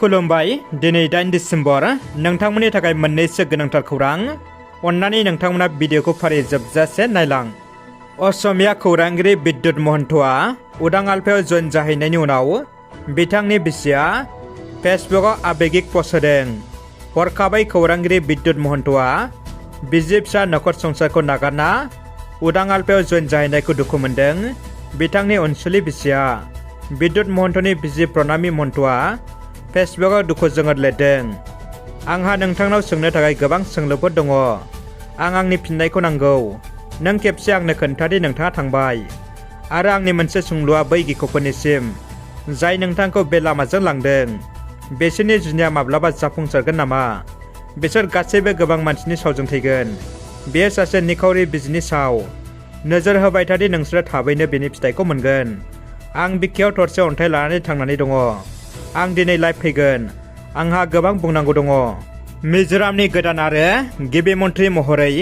खुलुमबाय दिनै 8 डिसेम्बर नोंथांमोननि थाखाय मोननैसो गोनांथार खौरां अन्नानै नोंथांमोना भिडिअखौ फारि जोबजासे नायलां। असमिया खौरांगिरि बिद्युत महन्तआ उदां आल्फायाव जइन जाहैनायनि उनाव बिथांनि बिसिया फेसबुकआव आबेगिक पस्ट होदों। हरखाबै खौरांगिरि बिद्युत महन्तआ बिसि फिसा नखर संसारखौ नागारना उदां आल्फायाव जइन जाहैनायखौ दुखु मोनदों। बिथांनि अनसुलि बिसिया बिद्युत महन्तनि बिसि प्रणामि महन्तआ फेसबुकआव दुखु जोङो लिरदों। आंहा नोंथांनाव सोंनो थाखाय गोबां सोंलुफोर दङ। आं आंनि फिननायखौ नांगौ। नों खेबसे आंनो खोन्थादि नोंथाङा थांबाय। आरो आंनि मोनसे सोंलुआ बै गिख'फोरनिसिम जाय नोंथांखौ बे लामाजों लांदों। बिसोरनि जुनिया माब्लाबा जाफुंसारगोन नामा? बिसोर गासैबो गोबां मानसिनि सावजों थैगोन। बेयो सासे निखावरि बिजिनि साव। नोजोर होबाय थादि नोंसोरो थाबैनो बेनि फिथाइखौ मोनगोन। आं बिखायाव थरसे अन्थाइ लानानै थांनानै दङ। आं दिनै लाइभ फैगोन। आंहा गोबां बुंनांगौ दङ। मिजोरामनि गोदान आरो गिबि मन्थ्रि महरै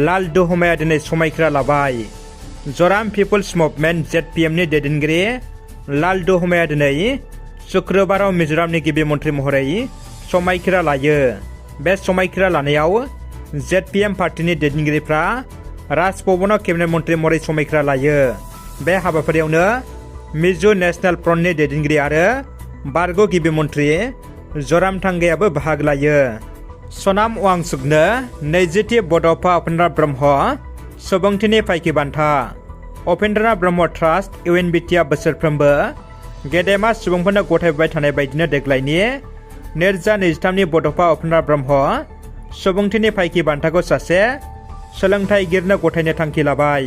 लाल दुहुमाया दिनै समायखिरा लाबाय। जराम पिपुल्स मुभमेन्ट जेडपिएमनि दैदेनगिरि लाल दुहुमाया दिनै शुक्रबाराव मिजोरामनि गिबि मन्थ्रि महरै समायखिरा लायो। बे समायखिरा लानायाव जेडपिएम पार्टिनि दैदेनगिरिफ्रा राजभवनाव केबिनेट मन्थ्रि महरै समायखिरा लायो। बे हाबाफारियावनो मिजो नेशनेल फ्रन्टनि दैदेनगिरि आरो बारग' गिबि मन्थ्रि जरामथांगायाबो बाहागो लायो। सनाम वांचुकनो 20थि बड'फा उपेन्द्र ब्रह्म सुबुंथिनि फायखि बान्था। उपेन्द्र ब्रह्म ट्रास्ट इउएनबिटिआ बोसोरफ्रोमबो गेदेमा सुबुंफोरनो गथायबाय थानाय बायदिनो देग्लायनि 2023नि बड'फा उपेन्द्र ब्रह्म सुबुंथिनि फायखि बान्थाखौ सासे सोलोंथाइगिरिनो गथायनो थांखि लाबाय।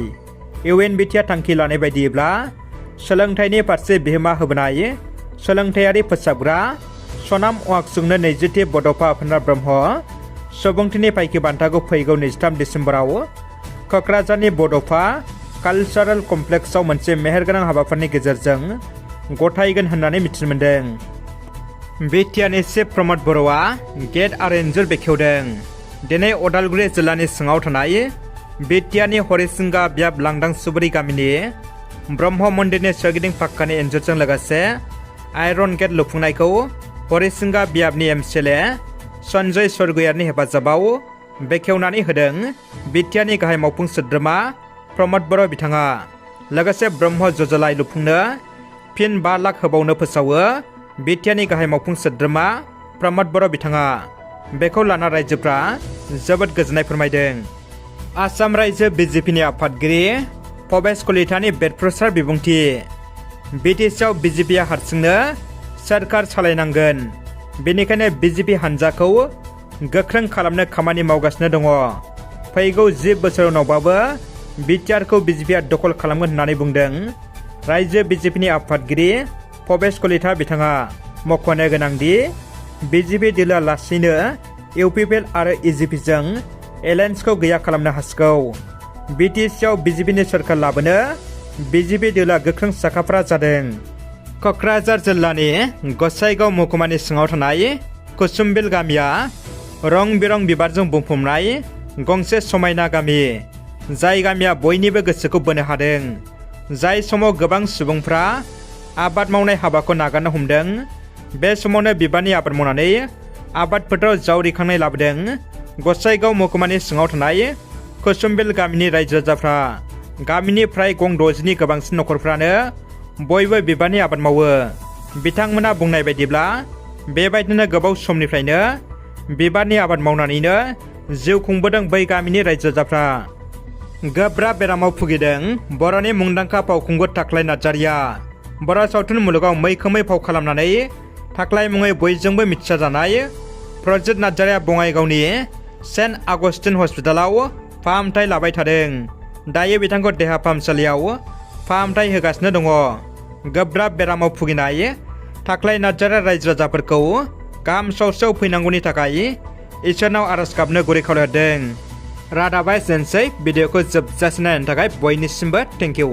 इउएनबिटिआ थांखि लानाय बायदिब्ला सोलोंथाइनि फारसे बिहोमा होबोनाय सोलोंथायारि फोसाबग्रा सनाम वांचुकनो 20थि बड'फा उपेन्द्र ब्रह्म सुबुंथिनि फायखि बान्थाखौ फैगौ 23 डिसेम्बराव क'क्राझारनि बड'फा कालचारेल कमप्लेक्सआव मोनसे मेहेरगोनां हाबाफारिनि गेजेरजों गथायगोन होननानै मिथिनो मोन्दों। बिटिआरनि चिफ प्रमद बर'आ गेट आरो इन्जुर बेखेवदों। दिनै उदालगुरि जिल्लानि सिङाव थानाय बिटिआरनि हरिसिंगा बियाब लांदां सुबुरि गामिनि ब्रह्म मन्दिरनि सोरगिदिं पाक्कानि इन्जुरजों लोगोसे आयरन गेट लुफुंनायखौ हरिसिंगा बियाबनि एमसिएलए सन्जय सरगयारिनि हेफाजाबाव बेखेवनानै होदों। बिटिआरनि गाहाय मावफुं सोद्रोमा प्रमद बर' बिथाङा लोगोसे ब्रह्म जजलाय लुफुंनो फिन 5 लाख होबावनो फोसावो। बिटिआरनि गाहाय मावफुं सोद्रोमा प्रमद बर' बिथाङा बेखौ लाना रायजोफ्रा जोबोद गोजोननाय फोरमायदों। आसाम रायजो बिजेपिनि आफादगिरि भबेश कलितानि बेरफ्रुसार बिबुंथि। बिटिसिआव बिजेपिआ हारसिंनो सोरखार सालायनांगोन। बेनिखायनो बिजेपि हानजाखौ गोख्रों खालामनो खामानि मावगासिनो दङ। फैगौ 10 बोसोर उनावबाबो बिटिआरखौ बिजेपिआ दखल खालामगोन होननानै बुंदों रायजो बिजेपिनि आफादगिरि भबेश कलिता बिथाङा। मख'नो गोनांदि बिजेपि दोलोआ लासैनो इउपिपिएल आरो इजिपिजों एलायन्सखौ गैया खालामनो हासिगौ। बिटिसिआव बिजेपिनि सोरखार लाबोनो बिजेपि दोलोआ गोख्रों साखाफारा जादों। क'क्राझार जिल्लानि गसाइगाव महकुमानि सिङाव थानाय कुसुमबिल गामिया रं बिरं बिबारजों बुंफबनाय गंसे समायना गामि। जाय गामिया बयनिबो गोसोखौ बोनो हादों। जाय समाव गोबां सुबुंफ्रा आबाद मावनाय हाबाखौ नागारनो हमदों। बे समावनो बिबारनि आबाद मावनानै आबाद फोथाराव जावरिखांनाय लाबोदों गसाइगाव महकुमानि सिङाव थानाय कुसुमबिल गामिनि रायजो राजाफ्रा। गामिनि फ्राय गं 60नि गोबांसिन नखरफ्रानो बयबो बिबारनि आबाद मावो। बिथांमोना बुंनाय बायदिब्ला बेबायदिनो गोबाव समनिफ्रायनो बिबारनि आबाद मावनानैनो जिउ खुंबोदों बै गामिनि रायजो राजाफ्रा। गोब्राब बेरामाव भुगिदों बर'नि मुंदांखा फावखुंगुर थाख्लाय नार्जारिया। बर' सावथुन मुलुगाव मैखोमै फाव खालामनानै थाख्लाय मुङै बयजोंबो मिथिसारजानाय प्रजित नार्जारिया बङाइगावनि सेन्ट आगस्टिन हस्पिटालाव फाहामथाय लाबाय थादों। दायो बिथांखौ देहा फाहामसालियाव फाहामथाय होगासिनो दङ। गोब्राब बेरामाव भुगिनाय थाख्लाय नार्जारिया रायजो राजाफोरखौ गाहाम सावस्रियाव फैनांगौनि थाखाय इसोरनाव आरज गाबनो गुरै खावलायहरदों। रादाबा एसेनोसै। भिडिअखौ जोबजासिम नायनायनि थाखाय बयनिसिमबो थेंक इउ।